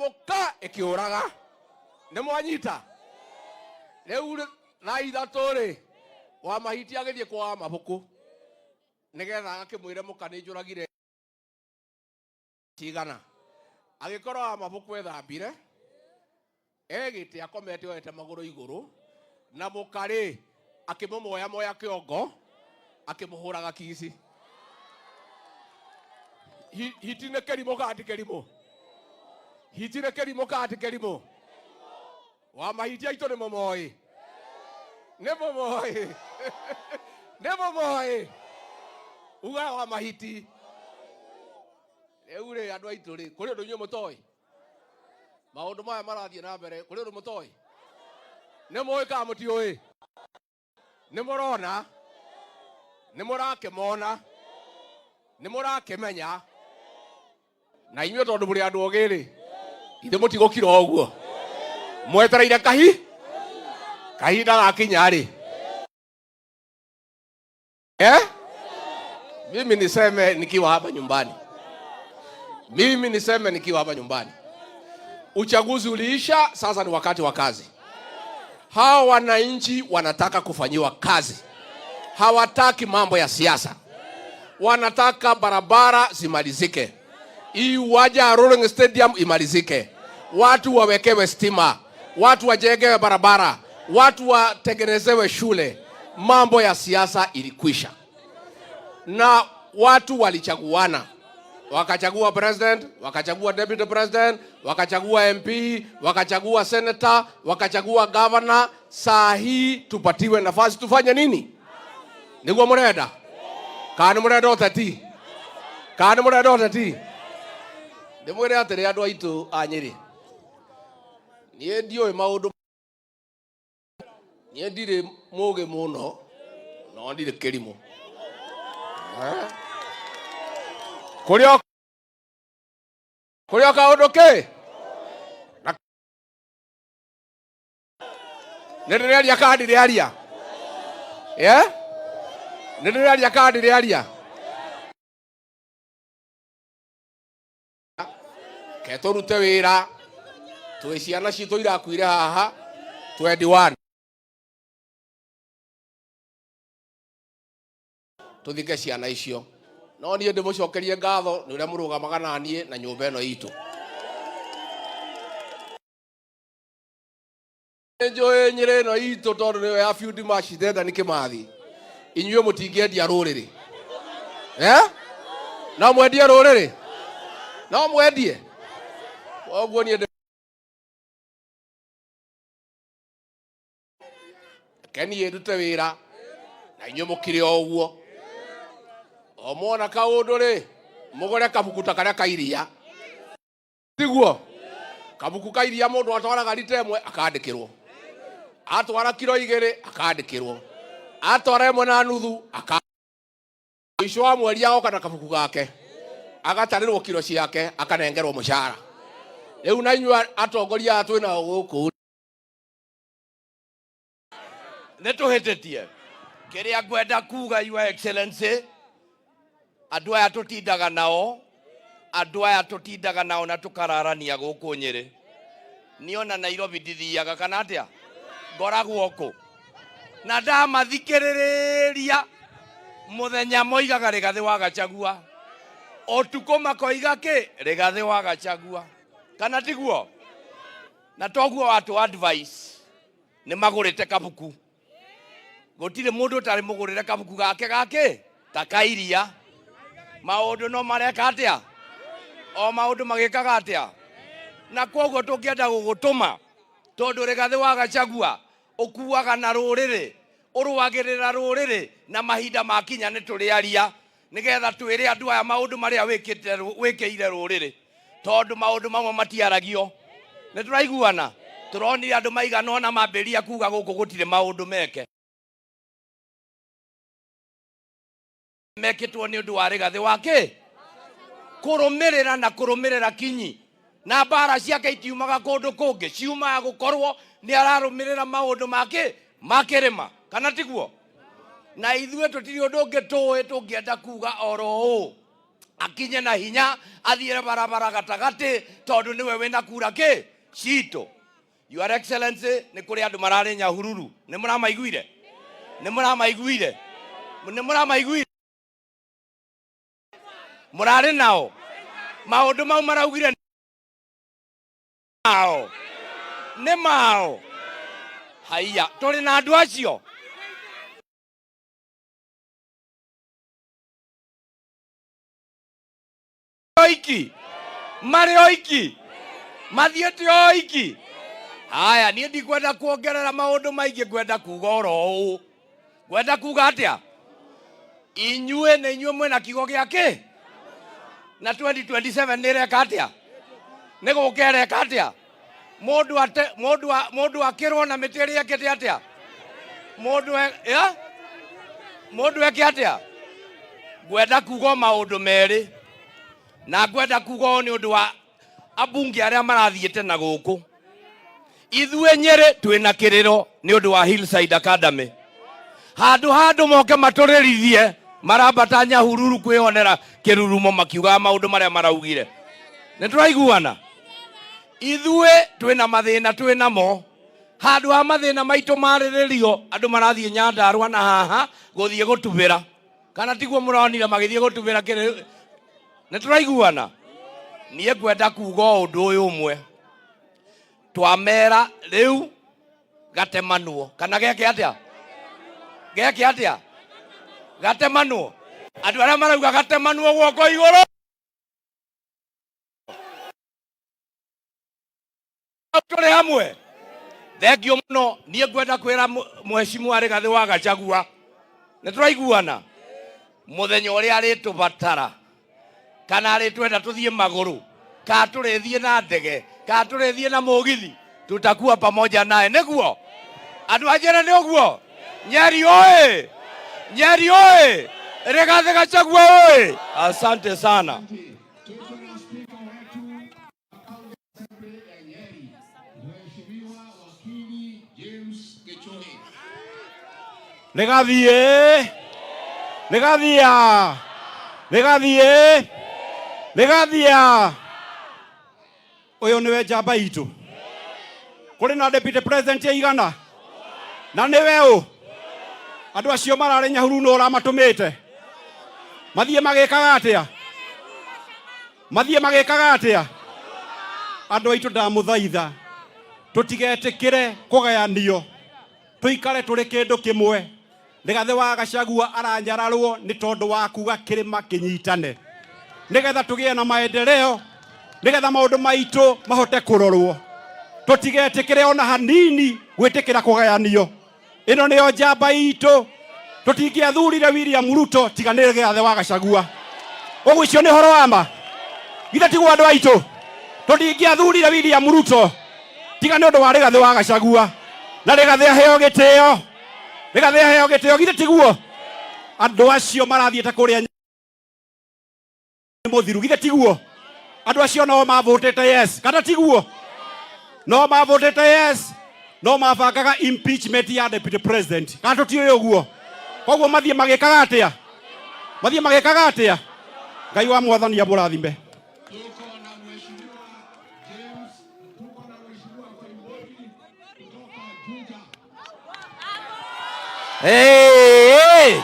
Mũka ĩkĩũraga. Nĩ mwanyita? Rĩu rĩ, thaa 3 rĩ, wa Mahiti agĩthiĩ kwa wa Mabuku nĩgetha agakĩmwĩre mũka nĩ njũragire cigana. Agĩkorwo wa Mabuku ethambire, egĩte akomete oete magũrũ igũrũ, na mũka rĩ, akĩmũmoya moya kĩongo, akĩmũhũraga kici. Hiti nĩ kĩrimũ kana ti kĩrimũ? Hiti nĩ kĩrimũ kana ti kĩrimũ? Wa Mahiti aitũ nĩ mũmoĩ? Nĩ mũmoĩ? Nĩ mũmoĩ? Uga wa Mahiti. Rĩu rĩ, andũ aitũ rĩ, kũrĩ ũndũ inyuĩ mũtoĩ? Maũndũ maya marathiĩ na mbere, kũrĩ ũndũ mũtoĩ? Nĩ mũĩ kana mũtiũĩ? Nĩ mũrona? Nĩ mũrakĩmona? Nĩ mũrakĩmenya? Na inyuĩ tondũ mũrĩ andũ ogĩ rĩ, ithe mũtigũkira ũguo. Mwetereire kahinda gakinya rĩ. Mimi niseme nikiwa hapa nyumbani. Mimi niseme nikiwa hapa nyumbani. Uchaguzi uliisha, sasa ni wakati wa kazi. Hawa wananchi wanataka kufanyiwa kazi. Hawataki mambo ya siasa. Wanataka barabara zimalizike. Hii uwanja ya Rolling Stadium imalizike. Watu wawekewe stima, watu wajengewe barabara, watu watengenezewe shule. Mambo ya siasa ilikwisha. Na watu walichaguana. Wakachagua president, wakachagua deputy president, wakachagua MP, wakachagua senator, wakachagua governor. Saa hii tupatiwe nafasi tufanye nini? Niguo murenda? Kana murenda uteti? Kana murenda uteti? Ndimwire atiri andu aitu a Nyeri. Niĩ ndiũĩ maũndũ, niĩ ndirĩ mũgĩ mũno, no ndirĩ kĩrimũ. Kũrĩ o kaũndũ kĩ? Na nĩ ndĩraria kana ndirĩaria? Nĩ ndĩraria kana ndirĩaria? Ke tũrute wĩra, twĩ ciana citũ irakuire haha 21. Tũthike ciana icio. No niĩ ndĩmũcokerie ngatho nĩ ũrĩa mũrũgamaga na niĩ na nyũmba ĩno itũ. Njũĩ Nyĩrĩ ĩno itũ tondũ nĩyo ya Field March Dedan Kĩmathi. Inyuĩ mũtingĩendia rũrĩrĩ. No mwendie rũrĩrĩ? No mwendie? Koguo niĩ reke niĩ ndute wĩra na inyuĩ mũkire o ũguo. O mwona kaũndũ rĩ, mũgũre kabuku ta karĩa ka iria. Tiguo? Kabuku ka iria mũndũ atwaraga rita ĩmwe akandĩkĩrwo. Atwara kiro 2 akandĩkĩrwo. Atwara ĩmwe na nuthu aka Mũico wa mweri agoka na kabuku gake, agatarĩrwo kiro ciake, akanengerwo mũcara. Rĩu na inyuĩ atongoria aya twĩ nao gũkũ. Nĩ tũhĩtĩtie. Kĩrĩa ngwenda kuga, Your Excellency, andũ aya tũtindaga nao, andũ aya tũtindaga nao na tũkararania gũkũ Nyĩrĩ. Niĩ ona Nairobi ndithiaga kana atĩa? Ngoragwo kũ? Na ndamathikĩrĩria mũthenya moigaga Rigathĩ wa Gachagua, ũtukũ makoiga kĩ? Rigathĩ wa Gachagua. Kana tiguo? Na toguo watu advice nĩ magũrĩte kabuku. Gũtirĩ mũndũ ũtarĩ mũgũrĩre kabuku gake gakĩ ta kairia. Maũndũ no mareka atĩa? O maũndũ magĩkaga atĩa? Na koguo tũngĩenda gũgũtũma tondũ Rigathĩ wa Gachagua ũkuaga na rũrĩrĩ, ũrũagĩrĩra rũrĩrĩ, na mahinda makinya nĩ tũrĩaria nĩgetha twĩre andũ aya maũndũ marĩa wĩkĩire rũrĩrĩ, tondũ maũndũ mamwe matiaragio. Nĩ tũraiguana? Tũronire andũ maigana ũna mambĩrĩria kuga gũkũ gũtirĩ maũndũ meke mekĩtwo nĩ ũndũ wa Rigathĩ wa kĩ? Kũrũmĩrĩra na kũrũmĩrĩra kinyi. Na mbara ciake itiumaga kũndũ kũngĩ, ciumaga gũkorwo nĩ ararũmĩrĩra maũndũ ma kĩ? Ma kĩrĩma. Kana tiguo? Na ithuĩ tũtirĩ ũndũ ũngĩ tũĩ tũngĩenda kuga oro ũũ. Akinye na hinya athiire barabara gatagati tondu niwe wina kura ki citũ. Your Excellency, nĩ kũrĩ andũ mararĩ Nyahururu, nĩ mũramaiguire, nĩ mũramaiguire, nĩ mũramaiguire, mũrarĩ nao maũndũ mau maraugire mao nĩ mao. Haiya, tũrĩ na andũ acio oiki, marĩ oiki, mathiĩte oiki. Haya, niĩ ndikwenda kuongerera maũndũ maingĩ, ngwenda kuga oro ũũ. Ngwenda kuga atĩa? Inyuĩ nĩ inyuĩ mwĩna kiugo gĩa kĩ? Na 2027 nĩ ĩreka atĩa? Nĩ gũka ĩreka atĩa? Mũndũ ate mũndũ mũndũ akĩrwo na mĩtĩ ĩrĩa ĩkĩte atĩa? Mũndũ ya? Mũndũ eke atĩa? Ngwenda kuga o maũndũ merĩ, na ngwenda kuga ũũ nĩ ũndũ wa ambunge arĩa marathiĩte na gũkũ. Ithuĩ Nyĩrĩ twĩna kĩrĩro nĩ ũndũ wa Hillside Academy. Handũ handũ moke matũrĩrithie, marambata Nyahururu kwĩonera kĩrurumo makiugaga maũndũ marĩa maraugire. Nĩ tũraiguana? Ithuĩ twĩna mathĩna twĩ namo. Handũ ha mathĩna maitũ marĩrĩrio, andũ marathiĩ Nyandarua na haha gũthiĩ gũtubĩra. Kana tiguo mũronire magĩthiĩ gũtubĩra kĩrĩ? Nĩ tũraiguana? Niĩ ngwenda kuga ũndũ ũyũ ũmwe. Twamera rĩu gatemanwo, kana geke atĩa? Geke atĩa? Gatemanwo. Andũ arĩa marauga gatemanwo guoko igũrũ. Tũrĩ hamwe. Thengiũ mũno. Niĩ ngwenda kwĩra mheshimiwa Rigathĩ wa Gachagua, nĩ tũraiguana, mũthenya ũrĩa arĩtũbatara kana arĩtwenda tũthiĩ magũrũ, kana tũrĩthiĩ na ndege, kana tũrĩthiĩ na mũgithi, tutakuwa pamoja naye. Nĩguo andũ a Nyeri, nĩ ũguo? Nyeri oe! Nyeri oe! Rigathĩ Gachagua oe! Asante sana. Tuko na spika wetu wa County Assembly ya Nyeri, Mheshimiwa Wakili James Gichohi. Rigathie, rigathia, rigathie, rigathia. Ũyũ nĩwe njamba itũ. Kũrĩ na deputy president aigana na nĩwe ũ? Andũ acio mararĩ Nyahururu nũ ũramatũmĩte mathiĩ magĩkaga atĩa? Mathiĩ magĩkaga atĩa? Andũ aitũ, ndamũthaitha tũtigetĩkĩre kũgayanio, tũikare tũrĩ kĩndũ kĩmwe. Rigathĩ wa Gachagua aranyararwo nĩ tondũ wa kuga kĩrĩma kĩnyitane, nĩgetha tũgĩe na maendeleo, nĩgetha maũndũ maitũ mahote kũrorwo. Tũtigetĩkĩre ona hanini gwĩtĩkĩra kũgayanio. Ĩno nĩyo njamba itũ. Tũtingĩathurire William Ruto tiga nĩ Rigathĩ wa Gachagua. Ũguo icio nĩ ũhoro wa ma, githĩ tiguo andũ aitũ? Tũtingĩathurire William Ruto tiga nĩ ũndũ wa Rigathĩ wa Gachagua. Na Rigathĩ aheo gĩtĩo, Rigathĩ aheo gĩtĩo, githĩ tiguo? Andũ acio marathiĩte kũrĩa mũthiru, githĩ tiguo? Andũ acio no mavũtĩte yes, kana tiguo? No mavũtĩte yes, no mabangaga impeachment ya deputy president, kana tũtiũĩ ũguo? Koguo mathiĩ magĩkaga atĩa? Mathiĩ magĩkaga atĩa? Ngai wa mwathani amũrathime. Tuko na Mheshimiwa James, tuko na Mheshimiwa Koimburi kutoka Juja. Hey, hey.